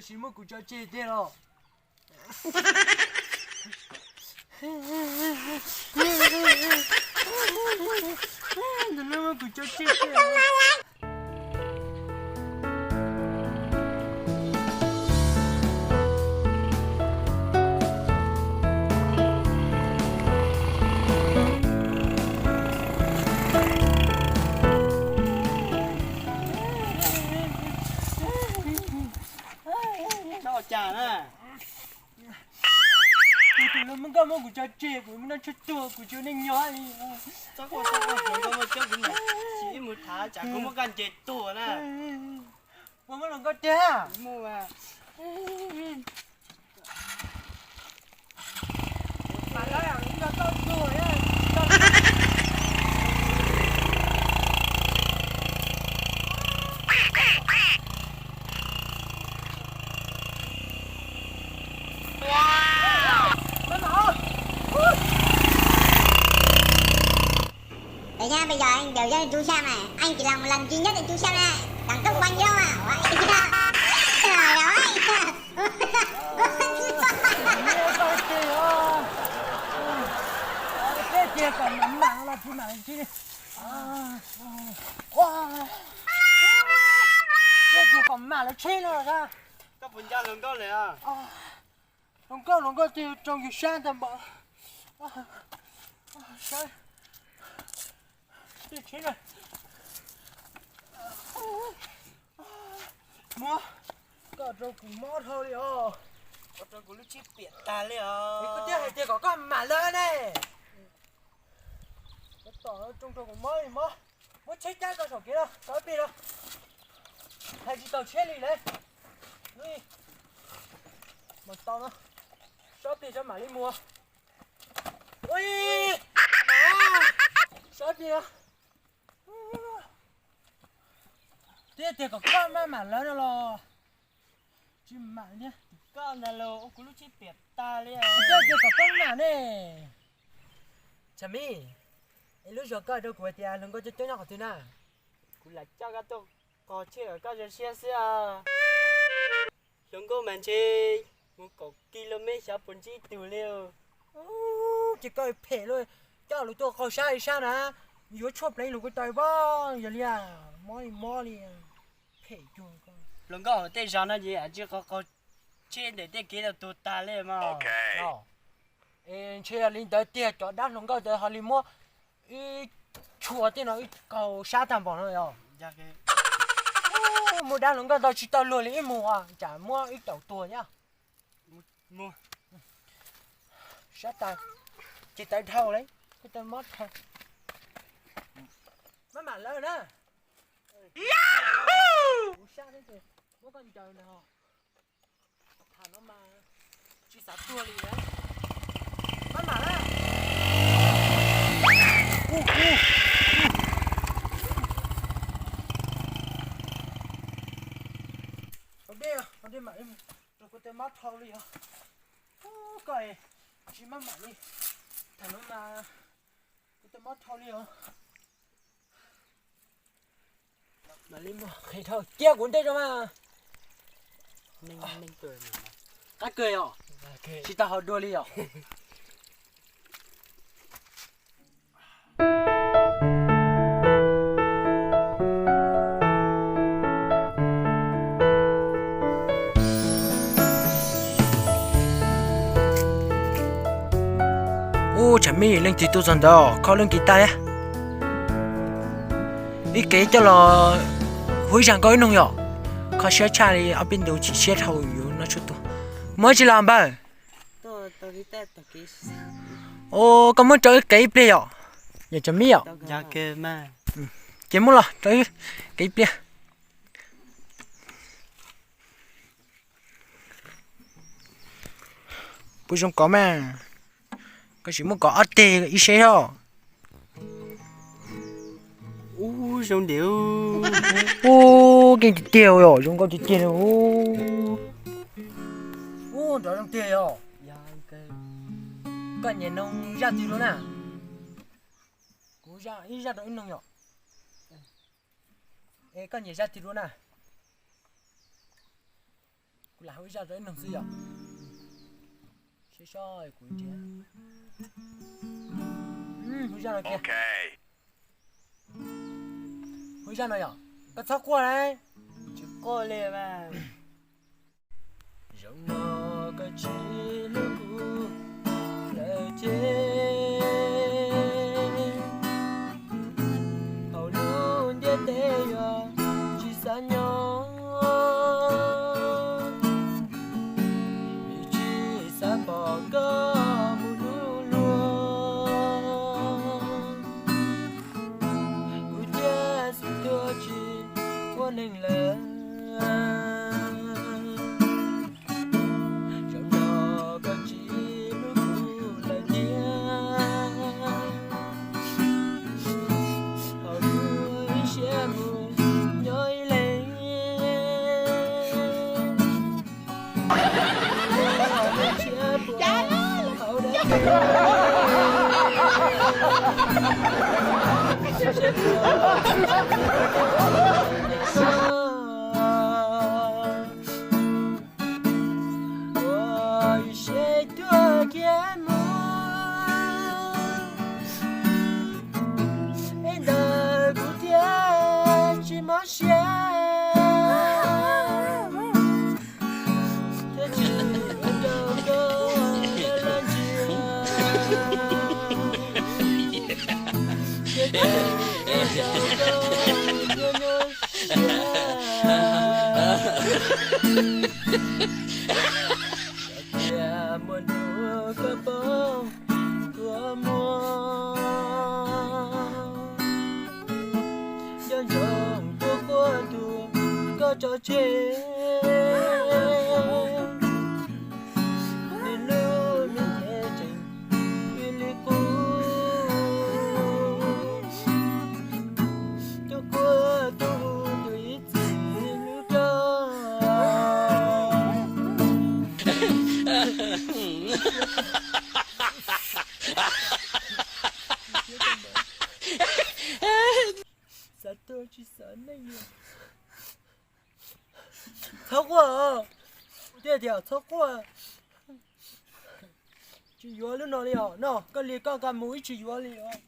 Tsis muab kuv tso tseg tiag los? Tus no muab kuv tso tseg tiag. Txhob ua cas na. Kuv tus hluas nkauj muab kuv tso tseg, kuv muaj noj tshuaj tuag, kuv tsis ua neej nyob li. Txhob quaj, txhob quaj, hluas nkauj muaj coob, kuv mam sim ib mus tham, tsam kuv muab koj nce tuag na. Puas muaj hluas nkauj tiag? Muaj. Peb yog, peb yog, yog, yog tus xya mas, anh chỉ là một lần duy nhất ở tus xya này, đẳng cấp quanh nhau mà. Peb tias kom mam mam los tsis mam tsis. Peb tias kom mam los tsheb no. Koj puas nco hluas nkauj lawm? Hluas nkauj, hluas nkauj twb rau yus sab ntag npam. Sab. Muab, koj rau kuv mob dhau li os. Koj rau kuv lub tsheb piam tag li os. Koj twb hais tias kom koj mam lawm ne. Koj tom rau kuv mob li mob. Muab tsheb cab koj saum kev los, tau ib pliag los. Hais tsis tau tsheb li lawm. Mam tau no. Sob pliag tso mam li mus. Ui, sob pliag. Twb tias kom koj maj mam lawv no los tsis mam li. Koj ntag los ua kuv lub tsheb piam tag li. Twb tias kom koj mam ne. Tsam mij, es lub zog koj rau kuv hais tias hluas nkauj coob coob nyob qhov twg na? Kuv lam coj koj tuaj qog tsheb kom koj zoo siab xwb. Hluas nkauj mas ntshe mus kaum ki lo mev xyov puas ntsib tug li. Ces koj phem luaj, coj lus tuaj qaug sab li sab na, yuav tshuaj pleev lus kuv tau pob, yog li mob li mob li. Phem cuag koj. Hluas nkauj hauv tej zos no ces tsis qaug qaug tsheb ntawm tej kev tau tuag tag li mas. Es ntshe yog li ntawd tiag, cov dab hluas nkauj ntawd ho li muab ib tshua tej no ib qaug sab tag npaum no yog. Muaj dab hluas nkauj ntawd tsis tau luag li ib mus tsam muab ib caum tuag thiab. Sab tas, ces tawv dhau li, kuv tau mob dhau. Maj mam lawm na. Kuv sab thiab ces muab koj ncaws ntag. Tham no mas tsis xav tuag li na. Maj mam na. Haus dej, haus dej mam li, rau kuv tau mob dhau li os. Koj tsis maj mam li. Tham no mas kuv tau mob dhau li os. Mam li mus qhia dhau, cia kuv ntej rau mas. Qab kawg yom, tsis tau haus dua li yom. Ub, tsam mij leej twg tuaj txog ntawd, kho leej twg tag. Ib kev coj los hu ib zag nkauj ib noog yom. Kho siab tshaj li ob peb ntu chim siab dhau yuav noj tshuaj tuag. Muaj tsi los npawg? Ua koj muab rau wb kev ib pliag yom, yog tsam mij yom. Ces muab los rau wb kev ib pliag. Puas zoo kov mas? Koj sim muab kov ob teg ib seb os. Ub, zoo tiag tiag os, zoo nkauj tiag tiag li. Ub, nrov zoo tiag os. Koj nyiam noog zaj twg dua na? Kuv ib zaj rau wb noog yom. Es koj nyiam zaj twg dua na? Kuv lam hu ib zaj rau ib nug xwb yom. Seb sob kuv nrhiav hu zaj no kiag. Hu zaj no yom. Koj txhob quaj lauj. Tsis quaj li mas. Zaum no koj tsis hlub kuv lawm ces hauv lub ntiaj teb yuav tsis xav nyob. Vim tsis xav pom koj mus dub luag, kuv thiaj xub tuag tsis ua neeg lawm. Zaum no koj tsis hlub kuv lawm thiab, hauv lub siab mus nyob ib leeg. Ua ib siab tuag kiag mus, es ntawm kuv thiaj tsis mob siab. Thiab tsis ua rau koj laj ntsia, thiab tsis ua rau koj nyuaj nyuaj siab. Tias muaj ntu koj poob kua muag, nco ntsoov tuaj quaj tu koj tso tseg. Nws lub me ntev tseem li qub, tuaj quaj tuaj hu tus ib txwm hlub koj. Xav tuag tsis xav neej. Txhob quaj, thiaj tias txhob quaj. Tsis yuav lub no li os no, koj li koj nqa mus ib tsis yuav li os.